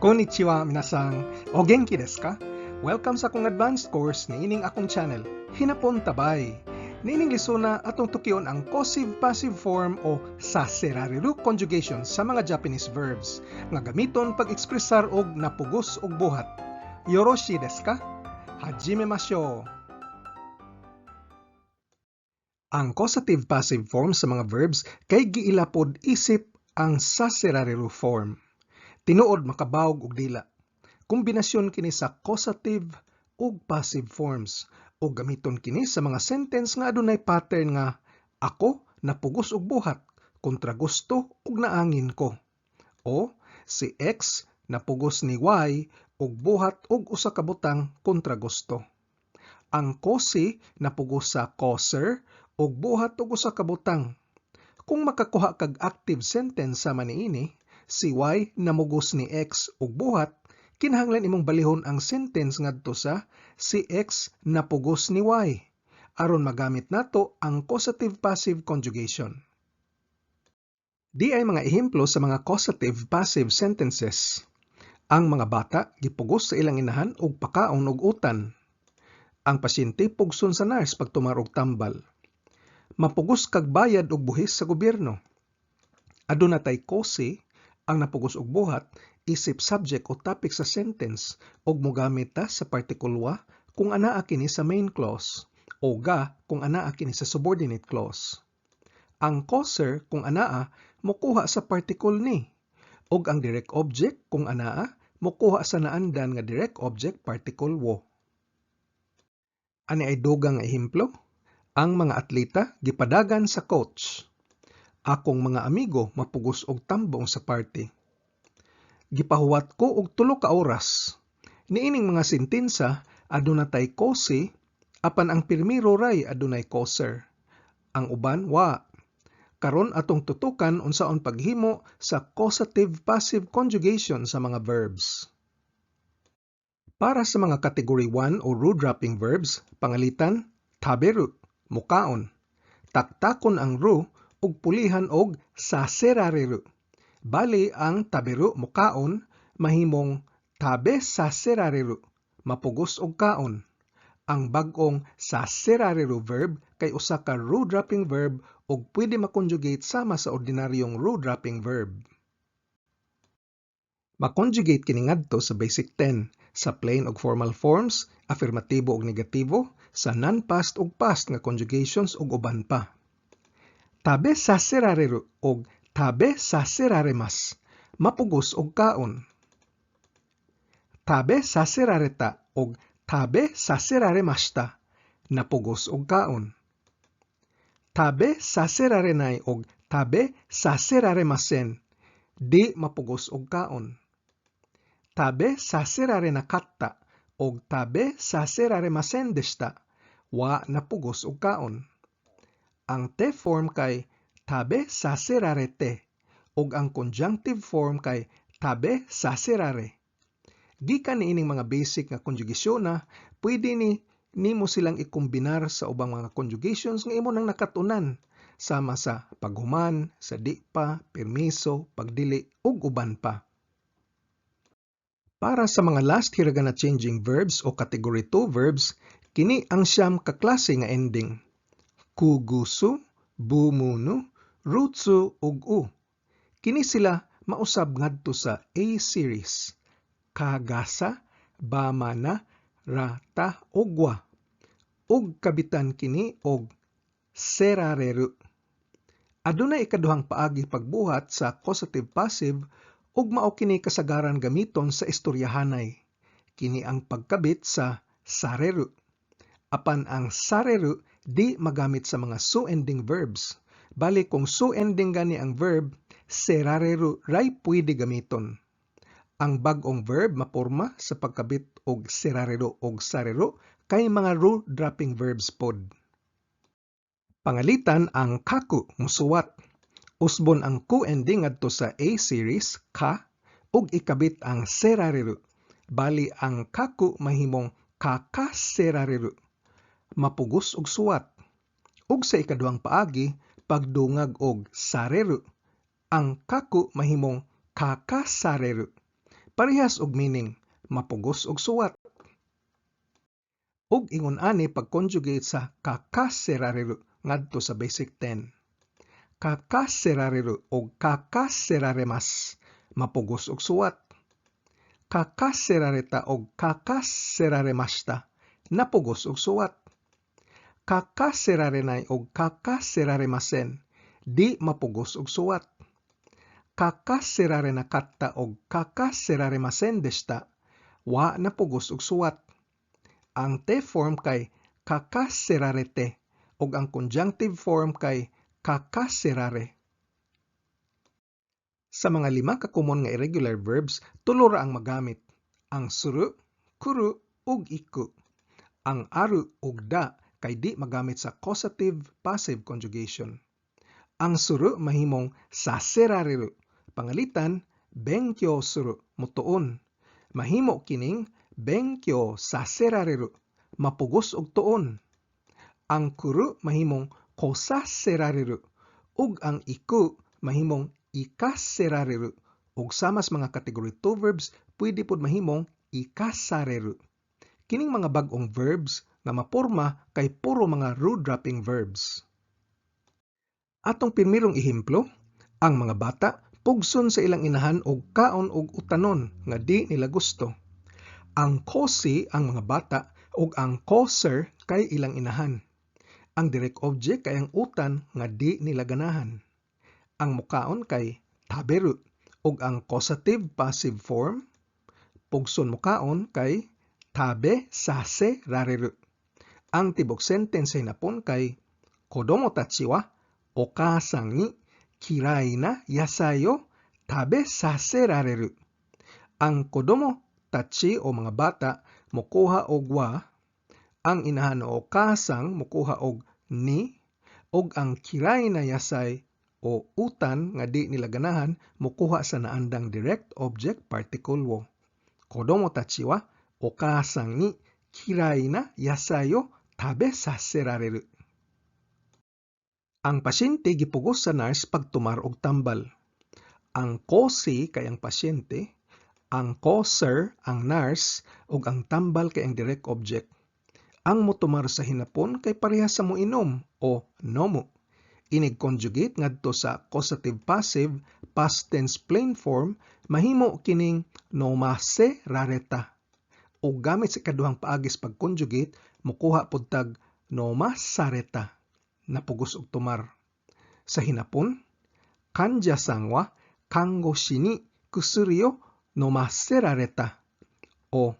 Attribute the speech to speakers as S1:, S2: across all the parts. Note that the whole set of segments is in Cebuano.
S1: Konnichiwa, minasan. O genki desu ka? Welcome sa akong advanced course niining akong channel, Hinapon Tabay. Niining lisuna, atong tukion ang causative passive form o saserareru conjugation sa mga Japanese verbs nga gamiton pag-ekspresar og napugos og buhat. Yoroshi desu ka? Hajime mashou. Ang causative passive form sa mga verbs kay giilapod isip ang saserareru form. Tinuod makabawog og dila. Kombinasyon kini sa causative ug passive forms ug gamiton kini sa mga sentence nga adunay pattern nga ako napugos og buhat kontra gusto ug naangin ko. O si X napugos ni Y og buhat og usa ka butang kontra gusto. Ang cause napugos sa causer og buhat og usa ka butang. Kung makakuha kag active sentence sama niini, si Y namugos ni X og buhat, kinahanglan imong balihon ang sentence ngadto sa si X napugos ni Y aron magamit nato ang causative passive conjugation. Diay mga ehemplo sa mga causative passive sentences. Ang mga bata gipugos sa ilang inahan og pakaon og utan. Ang pasyente pugson sa nurse pagtumar og tambal. Mapugos kag bayad og buhis sa gobyerno. Aduna tay cause, ang napugos og buhat, isip subject o topic sa sentence ug mogamit ta sa particle wa kung anaa kini sa main clause o ga kung anaa kini sa subordinate clause. Ang causer, kung anaa, mokuha sa particle ni ug ang direct object, kung anaa, mokuha sa naandan nga direct object particle wo. Ani ay dugang nga ehemplo: ang mga atleta gipadagan sa coach. Akong mga amigo mapugos og tambong sa party. Gipahuwat ko og 3 ka oras. Niining mga sentensa, aduna tay cause, apan ang pirmiro ray adunay causer. Ang uban wa. Karon atong tutukan unsaon paghimo sa causative passive conjugation sa mga verbs. Para sa mga category 1 o ru-dropping verbs, pangalitan, taberu, mukaon. Taktakon ang ru ug pulihan og saserareru. Bali ang taberu, mukaon, mahimong tabe saserareru, mapugos og kaon. Ang bag-ong saserareru verb kay usa ka ru-dropping verb ug pwede ma-conjugate sama sa ordinaryong ru-dropping verb. Ma-conjugate kini ngadto sa basic 10, sa plain ug formal forms, afirmatibo ug negatibo, sa non-past ug past nga conjugations ug uban pa. Tabe saserareru ug tabe saseraremasu, mapugos og kaon. Tabe saserareta ug tabe saseraremashita, napugos og kaon. Tabe saserarenai ug tabe saseraremasen, di mapugos og kaon. Tabe saserarenakatta ug tabe saseraremasen deshita, wa napugos og kaon. Ang te form kay tabe saserarete ug ang conjunctive form kay tabe saserare. Gikan niining mga basic nga conjugasyona, pwede ni nimo silang ikombinar sa ubang mga conjugations nga imo nang nakatunan sama sa paghuman, sa di pa, permiso, pagdili ug uban pa. Para sa mga last hiragana changing verbs o category 2 verbs, kini ang 9 ka klase nga ending: Kugusu, bumunu, rutsu ug u. Kini sila mausab ngadto sa A series. Kagasa, bamana, rata ug wa. Ug kabitan kini og serareru. Adunay ikaduhang paagi pagbuhat sa causative passive ug mao kini kasagaran gamiton sa istoryahanay. Kini ang pagkabit sa sareru. Apan ang sareru di magamit sa mga su-ending verbs. Bali kung su-ending gani ang verb, serareru ray pwede gamiton. Ang bag-ong verb maporma sa pagkabit og serareru og sareru kay mga ru-dropping verbs pod. Pangalitan ang kaku, musuwat. Usbon ang ku ending ngadto sa A series, ka, ug ikabit ang serareru. Bali ang kaku mahimong kakaserareru, mapugos og suwat. Ug sa ikaduhang paagi, pagdungag og sareru. Ang kaku mahimong kakasareru. Parehas og meaning, mapugos og suwat. Ug ingon ani pag-conjugate sa kakaserareru ngadto sa basic 10. Kakaserareru og kakaseraremasu, mapugos og suwat. Kakaserareta og kakaseraremashita, napugos og suwat. Kakaserarenai og kakaseraremasen, di mapugos og suwat. Kakaserarenakatta og kakaseraremasen deshita, wa napugos og suwat. Ang te form kay kakaserarete ug ang conjunctive form kay kakaserare. Sa mga lima ka common nga irregular verbs, tulo ra ang magamit: ang suru, kuru ug iku. Ang aru ug da kay di magamit sa causative passive conjugation. Ang suru mahimong saserareru, pangalitan benkyo suru, mutuon. Mahimo kining benkyo saserareru, mapugos og tuon. Ang kuru mahimong kosaserareru ug ang iku mahimong ikaserareru ug sama sa mga category 2 verbs, pwede pod mahimong ikasareru. Kining mga bag-ong verbs nga maporma kay puro mga ru-dropping verbs. Atong pirmirong ehemplo, ang mga bata pugson sa ilang inahan og kaon og utanon nga di nila gusto. Ang cause ang mga bata ug ang causer kay ilang inahan. Ang direct object kay ang utan nga di nila ganahan. Ang mukaon kay taberu ug ang causative passive form, pugson mukaon, kay tabe sase rareru. Ang tibok sentence sa hinapon kay kodomo tachi wa okasan ni kirai na yasai o tabe saserareru. Ang kodomo tachi o mga bata mokuha og wa, ang inahan o okasang mokuha og ni, ug ang kirai na yasai o utan nga di nila ganahan mokuha sa naandang direct object particle wo. Kodomo tachi wa okasan ni kirai na yasai o tabe saserareru. Ang pasyente gipugos sa nurse pagtumar og tambal. Ang cause kay ang pasyente, ang causer ang nurse, ug ang tambal kay ang direct object. Ang motumar sa hinapon kay parehas sa moinom o nomu. Inig conjugate ngadto sa causative passive past tense plain form, mahimo kining nomase rareta. Ug gamit sa ikaduhang paagis pag-conjugate, mokuha pud tag nomasareta, napugos og tumar. Sa hinapon, kanja san wa kangoshi ni kusuri o nomaserareta o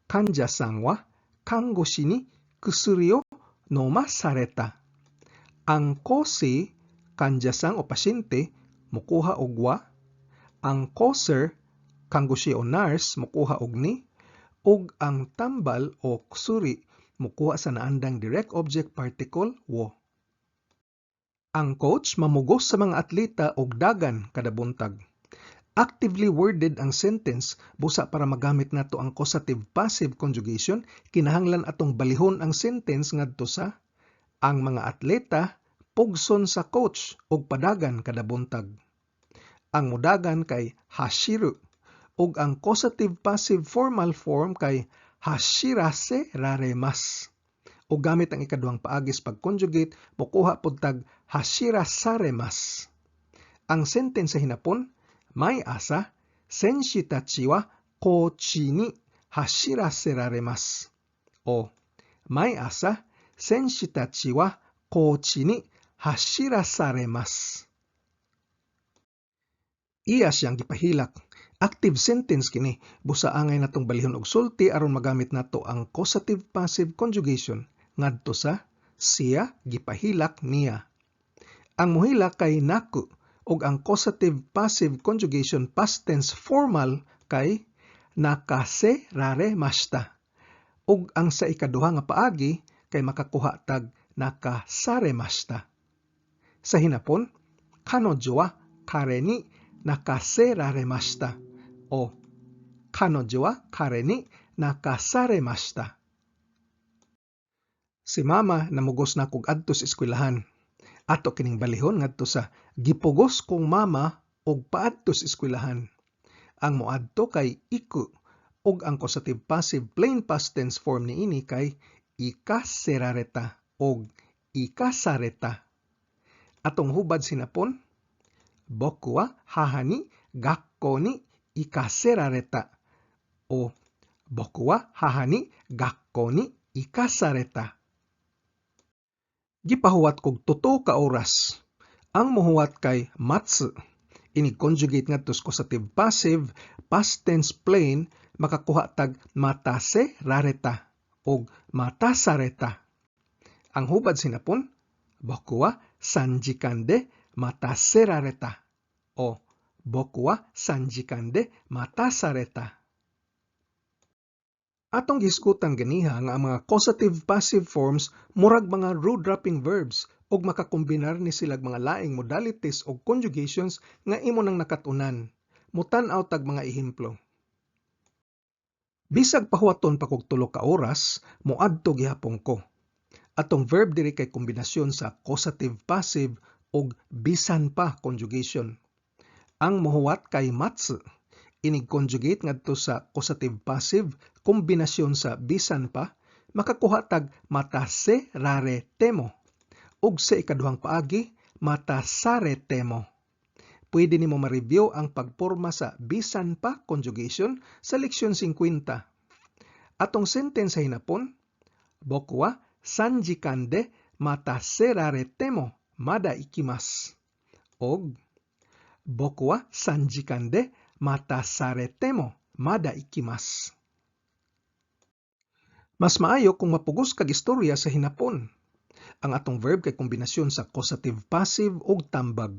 S1: kanja san wa kangoshi ni kusuri o nomasareta. Ang cause, kanja-san o pasyente, mukuha og wa, ang causer, kangoshi o nurse, mukuha og ni, ug ang tambal o kusuri mukuha sa naandang direct object particle wo. Ang coach mamugos sa mga atleta og dagan kada buntag. Actively worded ang sentence, busa para magamit nato ang causative passive conjugation, kinahanglan atong balihon ang sentence ngadto sa ang mga atleta pugson sa coach og padagan kada buntag. Ang mudagan kay hashiru ug ang causative passive formal form kay hashirase raremasu. Ug gamit ang ikaduhang paagis pag-conjugate, mokuha pud tag hashirasaremasu. Ang sentence sa hinapon, mai asa senshi tachi wa kochi ni hashiraseraremasu. O mai asa senshi tachi wa kochi ni hashirasaremasu. Iya siyang gipahilak. Active sentence kini, busa angay natong balihon og sulti aron magamit nato ang causative passive conjugation ngadto sa siya gipahilak niya. Ang muhilak kay naku ug ang causative passive conjugation past tense formal kay nakase raremashita. Ug ang sa ikaduha nga paagi kay makakuha tag nakasaremashita. Sa hinapon, kanojo wa kare ni nakaseraremashita o kanojo wa kare ni nakasaremashita. Si mama namugos nakog adto sa eskwelahan. Ato kining balihon ngadto sa gipugos kong mama og paadto sa eskwelahan. Ang moadto kay iku ug ang causative passive plain past tense form niini kay ikaserareta og ikasareta. Atong hubad sa hinapon, boku wa haha ni gakko ni ikaserareta o boku wa haha ni gakko ni ikasareta. Gipahuwat kog 7 ka oras. Ang mohuwat kay matsu. Inig conjugate ngadto sa causative passive past tense plain, makakuha tag matase rareta og matasareta. Ang hubad sa hinapon, boku wa sanjikan de mataserareta o boku wa sanjikan de matasareta. Atong gihisgutan ganiha nga ang mga causative passive forms murag mga ru-dropping verbs ug makakombinar ni silag mga laing modalities og conjugations nga imo nang nakat-unan. Mutan-aw tag mga ehemplo. Bisag pahuwaton pa kog 3 ka oras, moadto gihapon ko. Atong verb diri kay kombinasyon sa causative passive ug bisan pa conjugation. Ang mohuwat kay matsu. Inig conjugate ngadto sa causative passive kombinasyon sa bisan pa, makakuha tag matase rare temo. Ug sa ikaduhang paagi, matasare temo. Pwede nimo ma-review ang pagporma sa bisan pa conjugation sa leksyon 50. Atong sentence sa hinapon, boku wa sanjikan de mataseraretemo mada ikimasu. Og boku wa sanjikan de matasaretemo mada ikimasu. Mas maayo kung mapugos kag istorya sa hinapon. Ang atong verb kay kombinasyon sa causative passive ug tambag.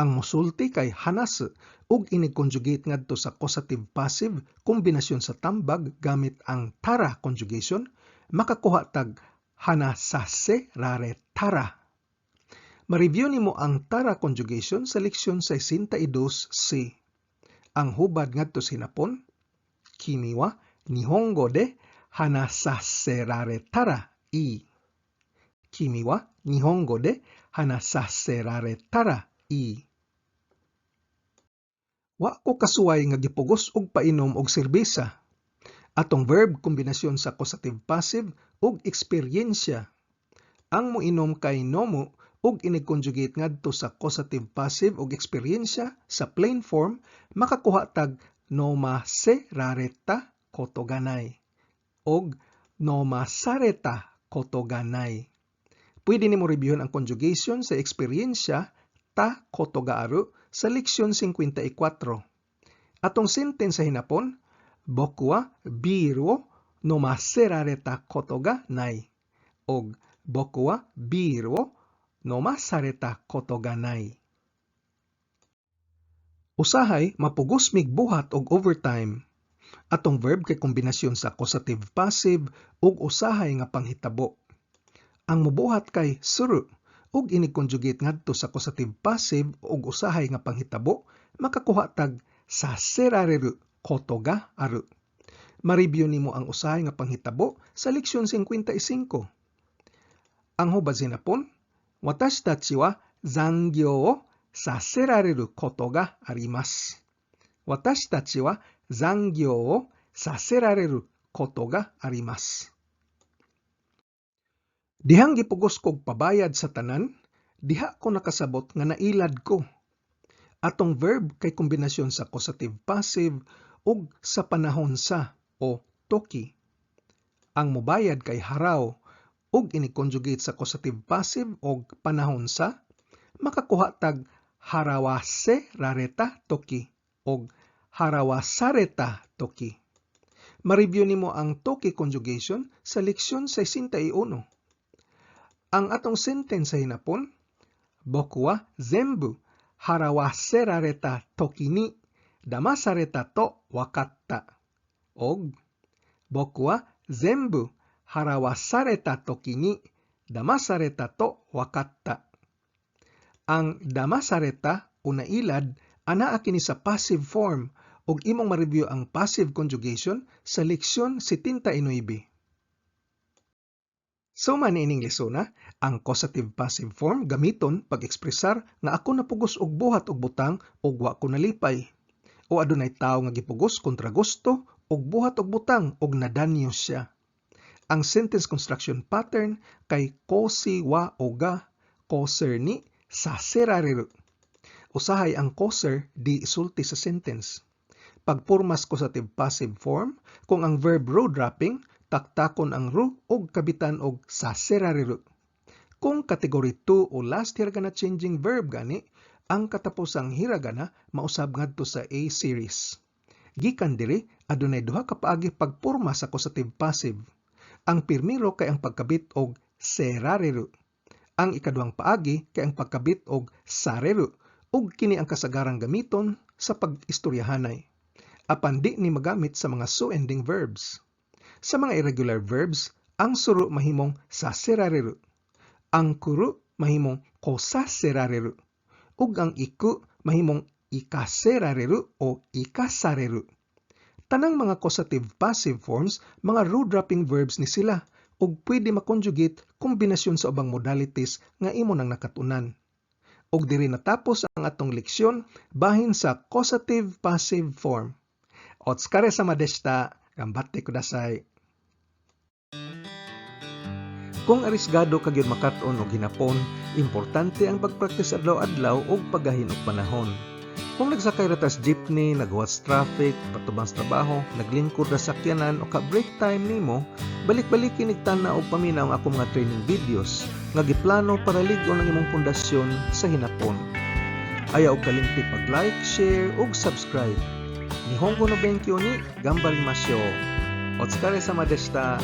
S1: Ang mosulti kay hanasu ug inig-conjugate ngadto sa causative passive kombinasyon sa tambag gamit ang tara conjugation, makakuha tag hanasase rare tara. Ma-review nimo ang tara conjugation sa leksyon 62C. Ang hubad ngadto sa hinapon, kimi wa nihongo de hanasaseraretara ii. Kimi wa nihongo de hanasaseraretara ii. Wa ko kasuway nga gipugos og painom og serbesa. Atong verb, kombinasyon sa causative passive ug eksperyensya. Ang moinom kay nomu ug inig-conjugate ngadto sa causative passive ug eksperyensya sa plain form, makakuha tag nomaserareta koto ga nai og nomasareta koto ga nai. Pwede nimo reviewon ang conjugation sa eksperyensya ta koto ga aru sa leksyon 54. Atong sentence sa hinapon, boku wa biru wo nomaserareta koto ga nai og boku wa biru wo nomasareta koto ga nai. Usahay mapugos mig buhat og overtime. Atong verb kay kombinasyon sa causative passive ug usahay nga panghitabo. Ang mobuhat kay suru ug inig-conjugate ngadto sa causative passive ug usahay nga panghitabo, makakuha tag saserareru koto ga aru. Ma-review nimo ang usahay nga panghitabo sa leksyon 55. Ang hubad sa hinapon, watashi tachi wa zangyo wo saserareru koto ga arimasu. Watashi tachi wa zangyo wo saserareru koto ga arimasu. Dihang gipugos kog pabayad sa tanan, diha ko nakasabot nga nailad ko. Atong verb kay kombinasyon sa causative passive ug sa panahon sa o toki. Ang mobayad kay haraw ug ini-conjugate sa causative passive og panahon sa, makakuha tag harawase rareta toki og harawasareta toki. Ma-review nimo ang toki conjugation sa leksyon 61. Ang atong sentence sa hinapon, boku wa zenbu harawaserareta toki ni damasareta to wakatta. Og boku wa zenbu harawasareta toki ni damasareta to wakatta. Ang damasareta o nailad anaa kini sa passive form ug imong ma-review ang passive conjugation sa leksyon 79. So man ining lesona, ang causative passive form gamiton pag-ekspresar nga ako napugos og buhat og butang ug wa ko nalipay. O adunay tawo nga gipugos kontra gusto og buhat og butang og nadanyo siya. Ang sentence construction pattern kay kosi wa o ga, causer ni saserareru. Usahay ang causer di isulti sa sentence. Pagpormas causative passive form, kung ang verb ru dropping, taktakon ang ru og kabitan og saserareru. Kung category 2 o last hiragana changing verb gani, ang katapusang hiragana mausab ngadto sa A series. Gikan diri, adunay duha ka paagi pagporma sa causative passive. Ang pirmiro kay ang pagkabit og serareru. Ang ikaduhang paagi kay ang pagkabit og sareru ug kini ang kasagarang gamiton sa pag-istoryahanay. Apan di ni magamit sa mga su-ending verbs. Sa mga irregular verbs, ang suru mahimong saserareru. Ang kuru mahimong kosaserareru. Ug ang iku mahimong ikaserareru o ikasareru. Tanang mga causative passive forms, mga ru-dropping verbs ni sila ug pwede ma-conjugate kombinasyon sa ubang modalities nga imo nang nakatunan. Ug diri natapos ang atong leksyon bahin sa causative passive form. Otsukaresama deshita, ganbatte kudasai. Kung arisgado ka gyud makat-on og hinapon, importante ang pagpraktis adlaw-adlaw ug paggahin og panahon. Kung nagsakay ra tas jeepney, naghuwat sa traffic, patubang sa trabaho, naglingkod ra sa sakyanan o ka break time nimo, balik-baliki nig tan-aw og paminaw ang akong mga training videos nga giplano para lig-on ang imong pundasyon sa hinapon. Ayaw og kalimti pag-like, share ug subscribe. Nihongo no benkyou ni ganbarimashou. Otsukaresama deshita.